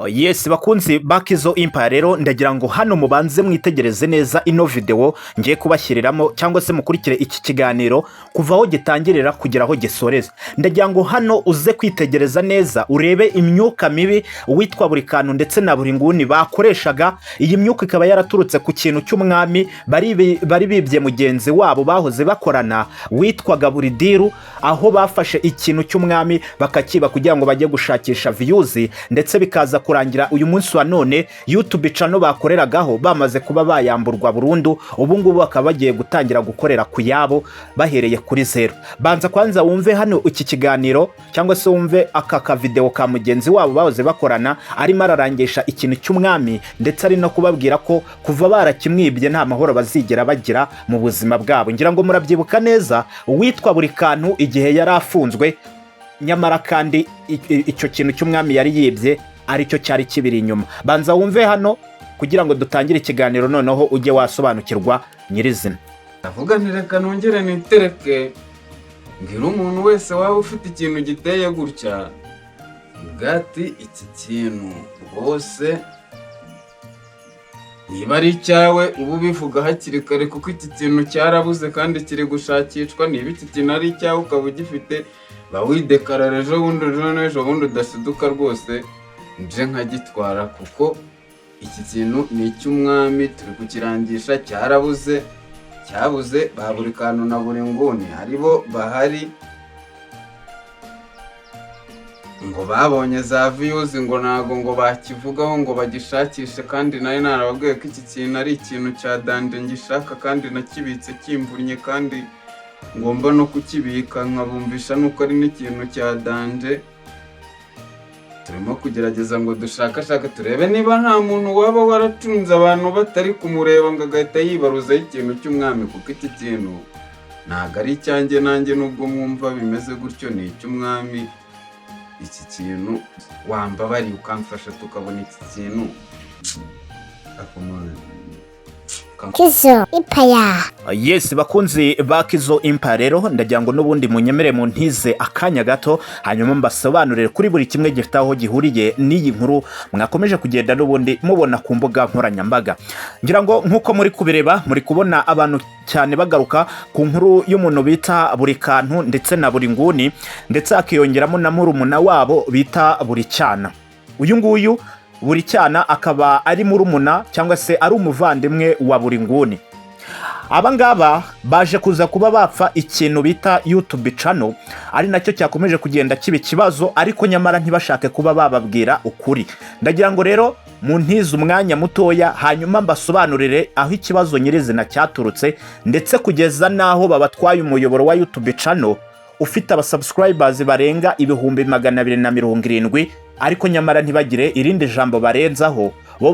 Oh, yes, bakunzi ba Kizo Empire, rero ndagira ngo hano mubanze mwitegereze neza ino video ngiye kubashyiriramo, cyangwa se mukurikire iki kiganiro kuva aho gitangirira kugera aho gisoreza. Ndagira ngo hano uze kwitegereza neza, urebe imyuka mibi uwitwa Buri Kantu ndetse na Buri Nguni bakoreshaga. Iyi myuka ikaba yaraturutse ku kintu cy'umwami bari bibye mugenzi wabo bahoze bakorana witwaga Buri Diru, aho bafashe ikintu cy'umwami bakakiba kugira ngo bajye gushakisha views, ndetse bikaza kurangira uyu munsi wa none YouTube channel bakoreragaho bamaze kuba bayamburwa burundu. Ubu ngubu bakaba bagiye gutangira gukorera ku yabo bahereye kuri zero. Banza kwanza wumve hano iki kiganiro, cyangwa se wumve aka kavideo ka mugenzi wabo bahoze bakorana arimo ararangisha ikintu cy'umwami, ndetse ari no kubabwira ko kuva barakimwibye nta mahoro bazigera bagira mu buzima bwabo. Ngira ngo murabyibuka neza uwitwa Buri Kantu igihe yari afunzwe, nyamara kandi icyo kintu cy'umwami yari yibye aricyo cyari kibiri inyuma. Banza wumve hano kugira ngo dutangire ikiganiro, noneho ujye wasobanukirwa nyirizina. Ndavuga nti reka nongere nitereke, mbwira umuntu wese waba ufite ikintu giteye gutya bwati iki kintu rwose niba ari icyawe uba ubivuga hakiri kare, kuko iki kintu cyarabuze kandi kiri gushakishwa. Niba iki kintu ari icyawe ukaba ugifite, ba widekarara, ejo bundi ejo n'ejo bundi udashiduka rwose nje nkagitwara, kuko iki kintu ni icy'umwami, turi kukirangisha, cyarabuze. Cyabuze ba Buri Kantu na Buri Nguni haribo bahari ngo babonye za views, ngo ntago ngo bakivugaho ngo bagishakishe, kandi nayo narababwiye ko iki kintu ari ikintu cya danger, ngishaka kandi nakibitse kimvunnye, kandi ngomba no kukibika nkabumvisha nuko ari n'ikintu cya danger. Turimo kugerageza ngo dushakashake turebe niba nta muntu waba waracunze abantu batari kumureba ngo agahita yibaruzaho ikintu cy'umwami, kuko iki kintu ntabwo ari icyanjye nanjye nubwo mwumva bimeze gutyo, ni icy'umwami. Iki kintu wambabariye ukamfasha tukabona iki kintu. Akomana. Kizo Empire. Yes, bakunzi ba Kizo Empire, rero ndagira ngo n'ubundi munyemere mu ntize akanya gato, hanyuma mbasobanurire kuri buri kimwe gifite aho gihuriye n'iyi nkuru mwakomeje kugenda n'ubundi mubona ku mbuga nkoranyambaga. Ngira ngo nk'uko muri kubireba, muri kubona abantu cyane bagaruka ku nkuru y'umuntu bita Buri Kantu ndetse na Buri Nguni, ndetse hakiyongeramo na murumuna wabo bita Buri Cyana. Uyu nguyu Buri Cyana akaba ari murumuna cyangwa se ari umuvandimwe wa Buri Nguni. Aba ngaba baje kuza kuba bapfa ikintu bita YouTube channel, ari nacyo cyakomeje kugenda kiba ikibazo, ariko nyamara ntibashake kuba bababwira ukuri. Ndagira ngo rero muntize umwanya mutoya, hanyuma mbasobanurire aho ikibazo nyirizina cyaturutse, ndetse kugeza n'aho babatwaye umuyoboro wa YouTube channel ufite abasubscribers barenga 270,000, ariko nyamara ntibagire irindi jambo barenzaho, bo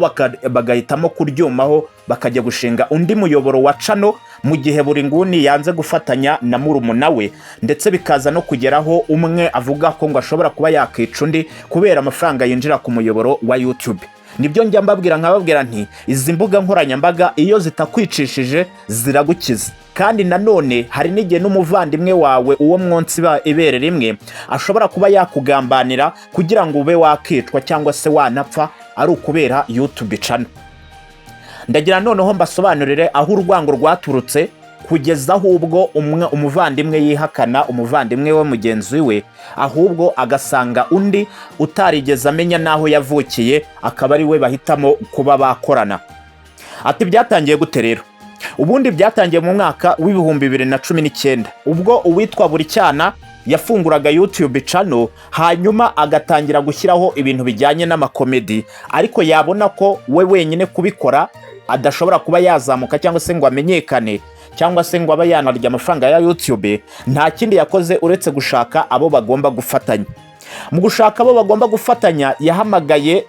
bagahitamo kuryumaho bakajya gushinga undi muyoboro wa channel, mu gihe Buri Nguni yanze gufatanya na murumuna we, ndetse bikaza no kugeraho umwe avuga ko ngo ashobora kuba yakica undi kubera amafaranga yinjira ku muyoboro wa YouTube. Nibyo njya mbabwira, nkababwira nti izi mbuga nkoranyambaga iyo zitakwicishije ziragukiza, kandi nanone hari n'igihe n'umuvandimwe wawe, uwo mwonsi ibere rimwe, ashobora kuba yakugambanira kugira ngo ube wakicwa cyangwa se wanapfa ari ukubera YouTube channel. Ndagira noneho mbasobanurire aho urwango rwaturutse kugeza aho ubwo umuvandimwe yihakana umuvandimwe we mugenzi we, ahubwo agasanga undi utarigeze amenya n'aho yavukiye akaba ari we bahitamo kuba bakorana. Ati byatangiye gute rero? Ubundi byatangiye mu mwaka w'2019, ubwo uwitwa Buri Cyana yafunguraga YouTube channel, hanyuma agatangira gushyiraho ibintu bijyanye n'amakomedi, ariko yabona ko we wenyine kubikora adashobora kuba yazamuka cyangwa se ngo amenyekane cyangwa se ngo abe yanarya amafaranga ya YouTube. Nta kindi yakoze uretse gushaka abo bagomba gufatanya. Mu gushaka abo bagomba gufatanya, yahamagaye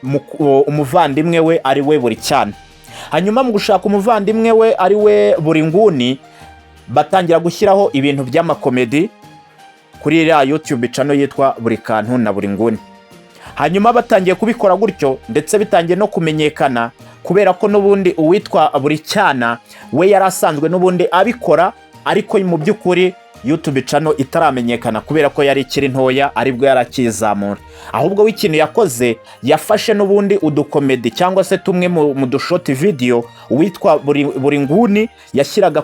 umuvandimwe we ari we Buri Cyana. Hanyuma mu gushaka umuvandimwe we ari we Buri Nguni, batangira gushyiraho ibintu by'amakomedi kuri iriya YouTube channel yitwa Buri Kantu na Buri Nguni. Hanyuma batangiye kubikora gutyo, ndetse bitangiye no kumenyekana, kubera ko n'ubundi uwitwa Buri Cyana we yari asanzwe n'ubundi abikora, ariko mu by'ukuri YouTube channel itaramenyekana, kubera ko yari ikiri ntoya, aribwo yari akizamura. Ahubwo we ikintu yakoze, yafashe n'ubundi udukomedi cyangwa se tumwe mu dushort video witwa buri nguni yashyiraga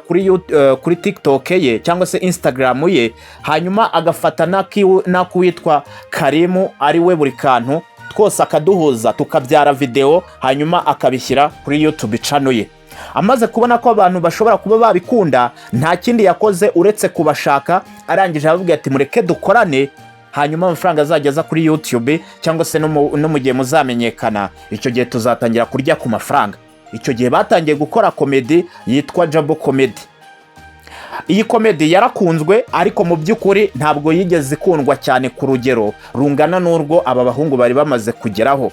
kuri TikTok ye cyangwa se Instagram ye, hanyuma agafata n'ak'uwitwa Karimu, ari we buri kantu, twose akaduhuza tukabyara video, hanyuma akabishyira kuri YouTube channel ye. Amaze kubona ko abantu bashobora kuba babikunda, nta kindi yakoze uretse kubashaka. Arangije arababwira ati: "Mureke dukorane, hanyuma amafaranga azajya aza kuri YouTube cyangwa se no mu gihe muzamenyekana, icyo gihe tuzatangira kurya ku mafaranga." Icyo gihe batangiye gukora komedi yitwa Jabo Comedy. Iyi komedi yarakunzwe, ariko mu by'ukuri ntabwo yigeze ikundwa cyane ku rugero rungana n'urwo aba bahungu bari bamaze kugeraho,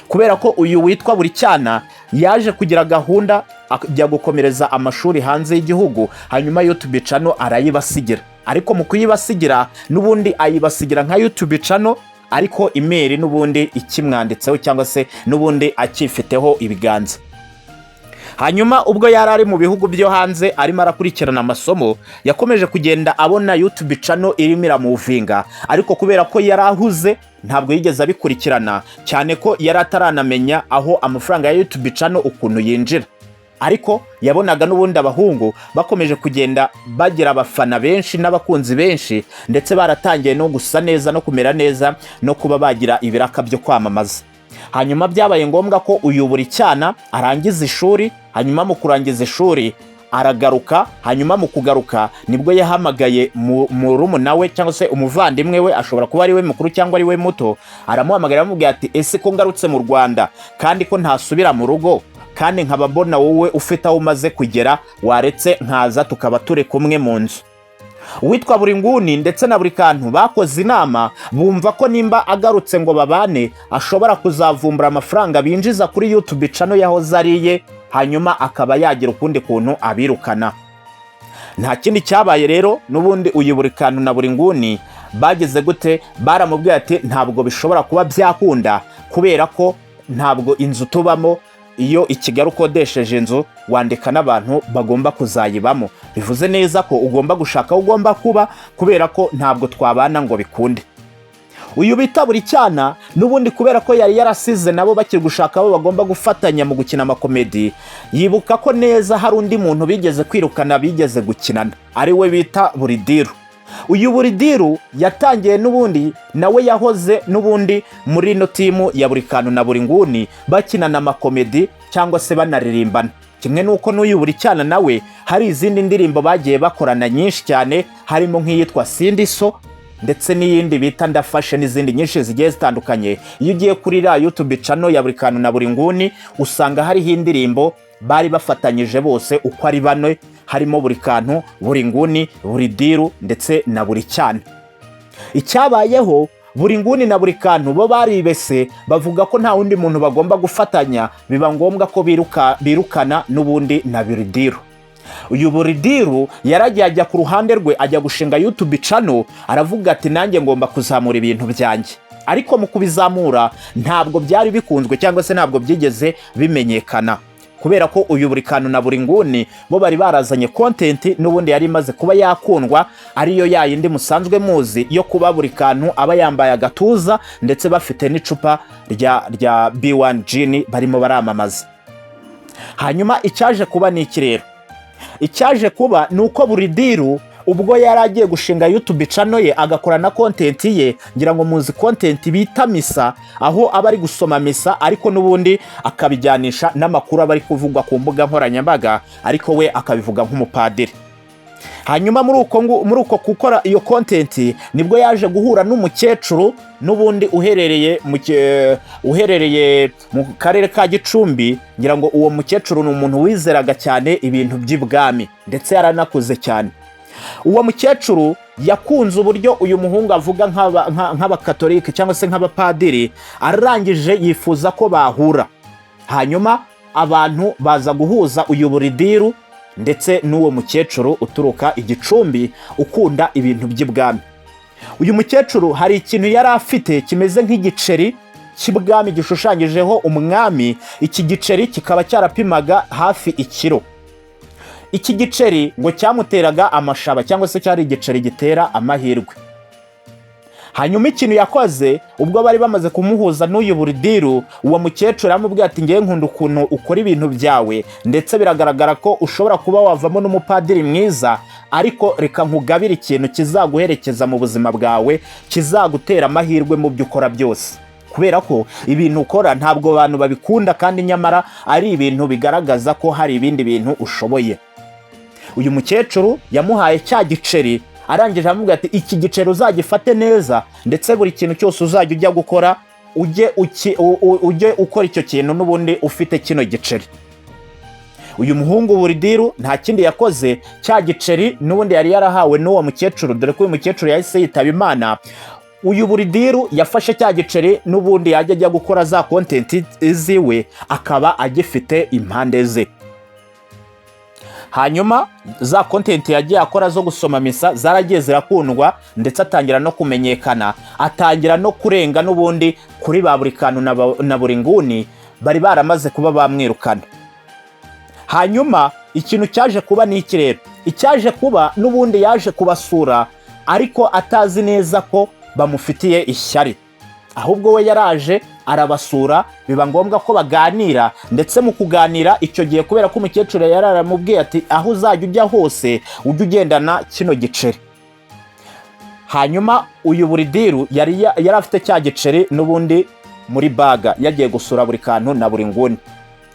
kubera ko uyu witwa buri cyana yaje kugira gahunda ajya gukomereza amashuri hanze y'igihugu, hanyuma YouTube channel arayibasigira. Ariko mu kuyibasigira, n'ubundi ayibasigira nka YouTube channel, ariko email n'ubundi ikimwanditseho cyangwa se n'ubundi akifiteho ibiganza. Hanyuma ubwo yari ari mu bihugu byo hanze arimo arakurikirana amasomo, yakomeje kugenda abona YouTube channel irimo iramuvinga, ariko kubera ko yari ahuze ntabwo yigeze abikurikirana cyane, ko yari ataranamenya aho amafaranga ya YouTube channel ukuntu yinjira. Ariko yabonaga n'ubundi abahungu bakomeje kugenda bagira abafana benshi n'abakunzi benshi, ndetse baratangiye no gusa neza no kumera neza no kuba bagira ibiraka byo kwamamaza. Hanyuma byabaye ngombwa ko uyu buri cyana arangiza ishuri. Hanyuma mu kurangiza ishuri aragaruka. Hanyuma mu kugaruka nibwo yahamagaye murumuna we cyangwa se umuvandimwe we, ashobora kuba ari we mukuru cyangwa ari we muto. Aramuhamagara, aramubwira ati: "Ese ko ngarutse mu Rwanda kandi ko ntasubira mu rugo, kandi nkaba mbona wowe ufite aho umaze kugera, waretse nkaza tukaba turi kumwe mu nzu?" Uwitwa buri nguni ndetse na buri kantu bakoze inama, bumva ko nimba agarutse ngo babane, ashobora kuzavumbura amafaranga binjiza kuri YouTube channel yahoze ariye, hanyuma akaba yagira ukundi kuntu abirukana. Nta kindi cyabaye rero, n'ubundi uyu buri kantu na buri nguni bageze gute? Baramubwiye ati: "Ntabwo bishobora kuba byakunda, kubera ko ntabwo inzu tubamo, iyo i Kigali ukodesheje inzu wandika n'abantu bagomba kuzayibamo, bivuze neza ko ugomba gushaka aho ugomba kuba, kubera ko ntabwo twabana ngo bikunde." Uyu bita buri cyana n'ubundi, kubera ko yari yarasize nabo bakiri gushaka abo bagomba gufatanya mu gukina amakomedi, yibuka ko neza hari undi muntu bigeze kwirukana, bigeze gukinana, ari we bita Buridiru. Uyu Buridiru yatangiye n'ubundi nawe yahoze n'ubundi muri ino team ya buri kantu na buri nguni, bakinana amakomedi cyangwa se banaririmbana, kimwe n'uko n'uyu buri cyana nawe hari izindi ndirimbo bagiye bakorana nyinshi cyane, harimo nk'iyitwa Sindiso ndetse n'iyindi bita Ndafashe n'izindi nyinshi zigiye zitandukanye. Iyo ugiye kuri iriya YouTube channel ya buri kantu na buri nguni, usanga hariho indirimbo bari bafatanyije bose uko ari bane, harimo buri kantu, buri nguni, buri diru ndetse na buri cyana. Icyabayeho, buri nguni na buri kantu bo baribese, bavuga ko nta wundi muntu bagomba gufatanya. Biba ngombwa ko birukana n'ubundi na buridiru. Uyu buridiru yaragiye ajya ku ruhande rwe, ajya gushinga YouTube channel, aravuga ati: "Nanjye ngomba kuzamura ibintu byanjye." Ariko mu kubizamura ntabwo byari bikunzwe cyangwa se ntabwo byigeze bimenyekana, kubera ko uyu buri kantu na buri nguni bo bari barazanye content n'ubundi yari imaze kuba yakundwa, ariyo ya yindi musanzwe muzi yo kuba buri kantu aba yambaye agatuza, ndetse bafite n'icupa rya B1 Gin barimo baramamaza. Hanyuma icyaje kuba ni iki rero? Icyaje kuba ni uko buri diru ubwo yari agiye gushinga YouTube channel ye, agakora na content ye, ngira ngo muzi content bita misa, aho aba ari gusoma misa, ariko n'ubundi akabijyanisha n'amakuru aba ari kuvugwa ku mbuga nkoranyambaga, ariko we akabivuga nk'umupadiri. Hanyuma muri uko gukora iyo content nibwo yaje guhura n'umukecuru n'ubundi uherereye mu karere ka Gicumbi. Ngira ngo uwo mukecuru ni umuntu wizeraga cyane ibintu by'ibwami, ndetse yaranakuze cyane. Uwo mukecuru yakunze uburyo uyu muhungu avuga nk'abakatolike cyangwa se nk'abapadiri, arangije yifuza ko bahura. Hanyuma abantu baza guhuza uyu buridiru ndetse n'uwo mukecuru uturuka i Gicumbi ukunda ibintu by'ibwami. Uyu mukecuru hari ikintu yari afite kimeze nk'igiceri cy'ibwami gishushanyijeho umwami. Iki giceri kikaba cyarapimaga hafi ikiro. Iki giceri ngo cyamuteraga amashaba, cyangwa se cyari igiceri gitera amahirwe. Hanyuma ikintu yakoze, ubwo bari bamaze kumuhuza n'uyu Buridiru, uwo mukecuru aramubwira ati: "Ngewe nkunda ukuntu ukora ibintu byawe, ndetse biragaragara ko ushobora kuba wavamo n'umupadiri mwiza, ariko reka nkugabire ikintu kizaguherekeza mu buzima bwawe, kizagutera amahirwe mu byo ukora byose, kubera ko ibintu ukora ntabwo abantu babikunda, kandi nyamara ari ibintu bigaragaza ko hari ibindi bintu ushoboye." Uyu mukecuru yamuhaye cya giceri, arangije aramubwira ati: "Iki giceri uzagifate neza, ndetse buri kintu cyose uzajya ujya gukora ujye ukora icyo kintu n'ubundi ufite kino giceri." Uyu muhungu Buridiru nta kindi yakoze, cya giceri n'ubundi yari yarahawe n'uwo mukecuru, dore ko uyu mukecuru yahise yitaba Imana, uyu Buridiru yafashe cya giceri n'ubundi yajya ajya gukora za content ziwe akaba agifite impande ze. Hanyuma za content yagiye akora zo gusoma misa zaragiye zirakundwa, ndetse atangira no kumenyekana, atangira no kurenga n'ubundi kuri ba buri kantu na buri nguni bari baramaze kuba bamwirukana. Hanyuma ikintu cyaje kuba ni iki rero? Icyaje kuba n'ubundi, yaje kubasura ariko atazi neza ko bamufitiye ishyari. Ahubwo we yaraje arabasura, biba ngombwa ko baganira, ndetse mu kuganira icyo gihe, kubera ko umukecuru yari yaramubwiye ati: "Aho uzajya ujya hose ujye ugendana kino giceri." Hanyuma uyu Buridiru yari afite cya giceri n'ubundi muri bag, yagiye gusura buri kantu na buri nguni.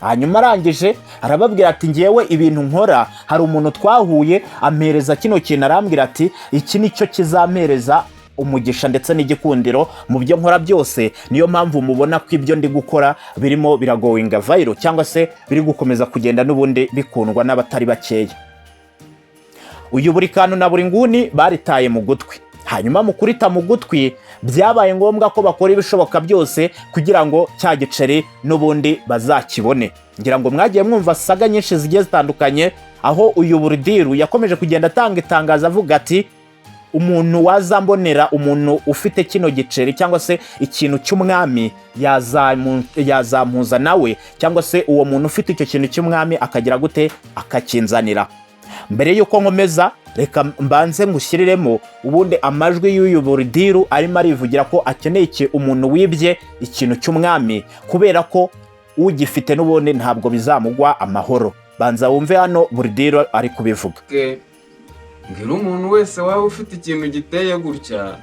Hanyuma arangije arababwira ati: "Ngewe ibintu nkora, hari umuntu twahuye ampereza kino kintu, arambwira ati iki nicyo kizampereza umugisha ndetse n'igikundiro mu byo nkora byose. Niyo mpamvu mubona ko ibyo ndi gukora birimo biragoinga viral, cyangwa se biri gukomeza kugenda n'ubundi bikundwa n'abatari bakeya." Uyu buri kantu na buri nguni baritaye mu gutwi. Hanyuma mu kurita mu gutwi, byabaye ngombwa ko bakora ibishoboka byose kugira ngo cya giceri n'ubundi bazakibone. Ngira ngo mwagiye mwumva saga nyinshi zigiye zitandukanye, aho uyu Buridiru yakomeje kugenda atanga itangazo avuga ati: "Umuntu wazambonera umuntu ufite kino giceri cyangwa se ikintu cy'umwami, yazampuza nawe, cyangwa se uwo muntu ufite icyo kintu cy'umwami akagira gute, akakinzanira." Mbere y'uko nkomeza, reka mbanze ngushyiriremo ubundi amajwi y'uyu Buridiru arimo arivugira ko akeneye umuntu wibye ikintu cy'umwami, kubera ko ugifite n'ubundi ntabwo bizamugwa amahoro. Banza wumve hano Buridiru ari kubivuga. Ke mbwira umuntu wese waba ufite ikintu giteye gutya,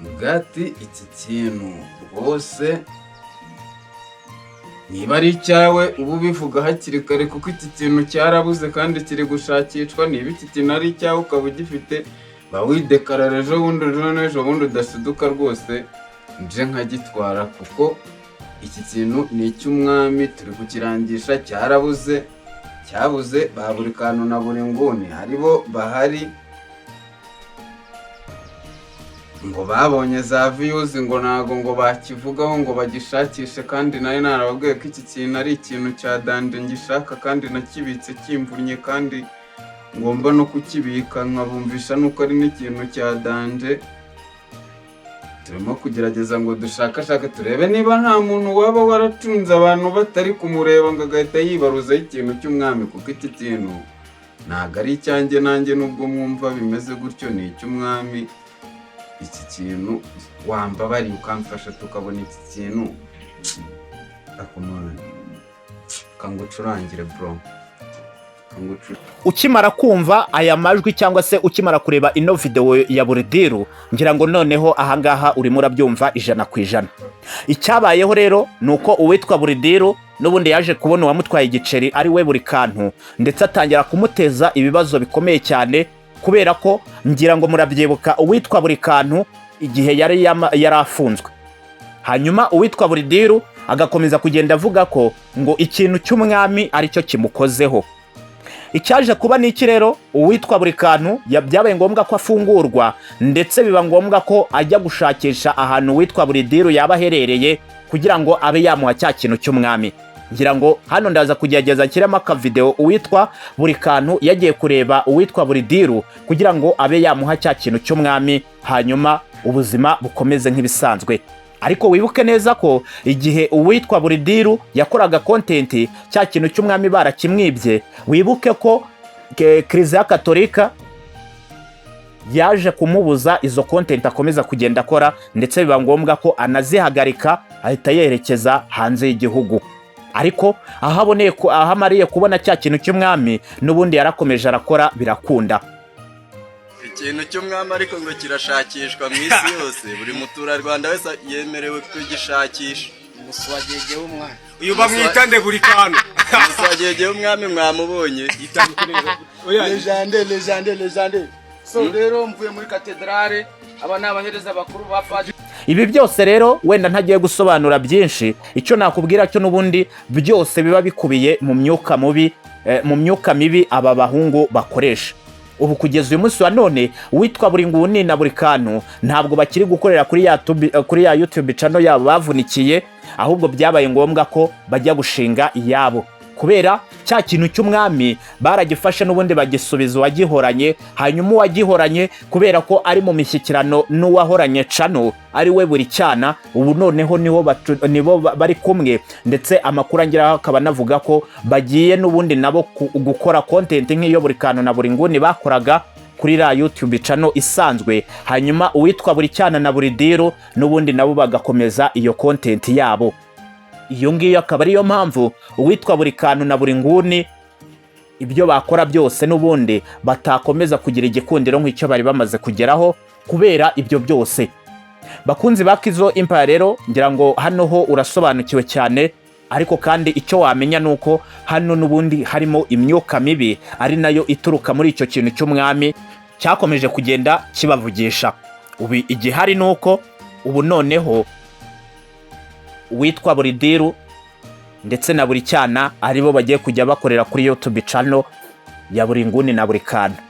mugati iki kintu rwose niba ari icyawe, uba ubivuga hakiri kare, kuko iki kintu cyarabuze kandi kiri gushakishwa. Niba iki kintu ari icyawe ukaba ugifite, ba widekarara ejo bundi, ejo n'ejo bundi udashiduka rwose nje nkagitwara, kuko iki kintu ni icy'umwami, turi kukirangisha, cyarabuze, cyabuze ba buri kantu na buri nguni haribo bahari. Ngo babonye za views, ngo ntago ngo bakivugaho ngo bagishakishe, kandi nari narababwiye ko iki kintu ari ikintu cya danger, ngishaka kandi nakibitse kimvunnye, kandi ngomba no kukibika nkabumvisha nuko ari n'ikintu cya danger. Turimo kugerageza ngo dushakashake turebe niba nta muntu waba waracunze abantu batari kumureba ngo agahita yibaruzaho ikintu cy'umwami, kuko iki kintu ntabwo ari icyanjye nanjye nubwo mwumva bimeze gutyo, ni icy'umwami. Iki kintu wambabariye ukamfasha tukabona iki kintu akumana kangucurangire bro. Ukimara kumva aya majwi cyangwa se ukimara kureba ino videwo ya Buridiru, ngira ngo noneho ahangaha urimo urabyumva 100%. Icyabayeho rero ni uko uwitwa Buridiru n'ubundi yaje kubona uwamutwaye igiceri ari we buri kantu, ndetse atangira kumuteza ibibazo bikomeye cyane, kubera ko ngira ngo murabyibuka uwitwa buri kantu igihe yari afunzwe. Hanyuma uwitwa Buridiru agakomeza kugenda avuga ko ngo ikintu cy'umwami aricyo kimukozeho. Icyaje kuba ni iki rero? Uwitwa buri kantu byabaye ngombwa ko afungurwa, ndetse biba ngombwa ko ajya gushakisha ahantu uwitwa Buridiru yaba aherereye kugira ngo abe yamuha cya kintu cy'umwami. Ngira ngo hano ndaza kugerageza nshyiremo akavidewo uwitwa buri kantu yagiye kureba uwitwa Buridiru kugira ngo abe yamuha cya kintu cy'umwami, hanyuma ubuzima bukomeze nk'ibisanzwe. Ariko wibuke neza ko igihe uwitwa Buridiru yakoraga content cya kintu cy'umwami barakimwibye, wibuke ko Kiliziya Katolika yaje kumubuza izo content akomeza kugenda akora, ndetse biba ngombwa ko anazihagarika, ahita yerekeza hanze y'igihugu. Ariko aho aboneye aho amariye kubona cya kintu cy'umwami, n'ubundi yarakomeje arakora, birakunda. Ikintu cy'umwami ariko ngo kirashakishwa mu isi yose, buri muturarwanda wese yemerewe kugishakisha. Umuswagege w'umwami. Uyu bamwita nde? Buri kantu. Umuswagege w'umwami mwamubonye. Légende, légende, légende. So rero mvuye muri katedrale, aba ni abahereza bakuru ba padiri. Ibi byose rero, wenda ntagiye gusobanura byinshi, icyo nakubwira cyo n'ubundi byose biba bikubiye mu myuka mubi, mu myuka mibi aba bahungu bakoresha. Ubu kugeza uyu munsi wa none, uwitwa Buri Nguni na Buri Kantu ntabwo bakiri gukorera kuri ya YouTube channel yabo bavunikiye, ahubwo byabaye ngombwa ko bajya gushinga iyabo, kubera cya kintu cy'umwami baragifashe n'ubundi bagisubiza uwagihoranye. Hanyuma uwagihoranye, kubera ko ari mu mishyikirano n'uwahoranye channel, ari we Buri Cyana, ubu noneho nibo bari kumwe. Ndetse amakuru angeraho akaba anavuga ko bagiye n'ubundi nabo gukora content nk'iyo Buri Kantu na Buri Nguni bakoraga kuri ra YouTube channel isanzwe, hanyuma uwitwa Buri Cyana na Buri Diru n'ubundi nabo bagakomeza iyo content yabo. Iyo ngiyo akaba ariyo mpamvu uwitwa Buri Kantu na Buri Nguni ibyo bakora byose n'ubundi batakomeza kugira igikundiro nk'icyo bari bamaze kugeraho kubera ibyo byose. Bakunzi ba Kizo Empire rero, ngira ngo hano ho urasobanukiwe cyane. Ariko kandi icyo wamenya ni uko hano n'ubundi harimo imyuka mibi, ari nayo ituruka muri icyo kintu cy'umwami cyakomeje kugenda kibavugisha. Ubu igihari ni uko ubu noneho uwitwa Buri Diru ndetse na Buri Cyana aribo bagiye kujya bakorera kuri YouTube channel ya Buri Nguni na Buri Kantu,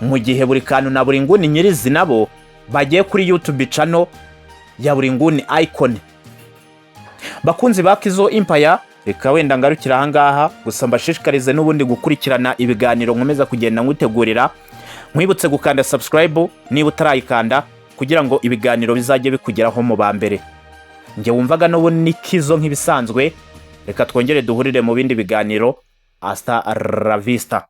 mu gihe Buri Kantu na Buri Nguni nyirizina bo bagiye kuri YouTube channel ya Buri Nguni Icon. Bakunzi ba Kizo Empire, reka wenda ngarukira ahangaha, gusa mbashishikarize n'ubundi gukurikirana ibiganiro nkomeza kugenda nkutegurira. Nkwibutse gukanda subscribe niba utarayikanda, kugira ngo ibiganiro bizajye bikugeraho mu ba mbere. Njye wumvaga n'ubundi ni Kizo nk'ibisanzwe. Reka twongere duhurire mu bindi biganiro. Hasta la vista.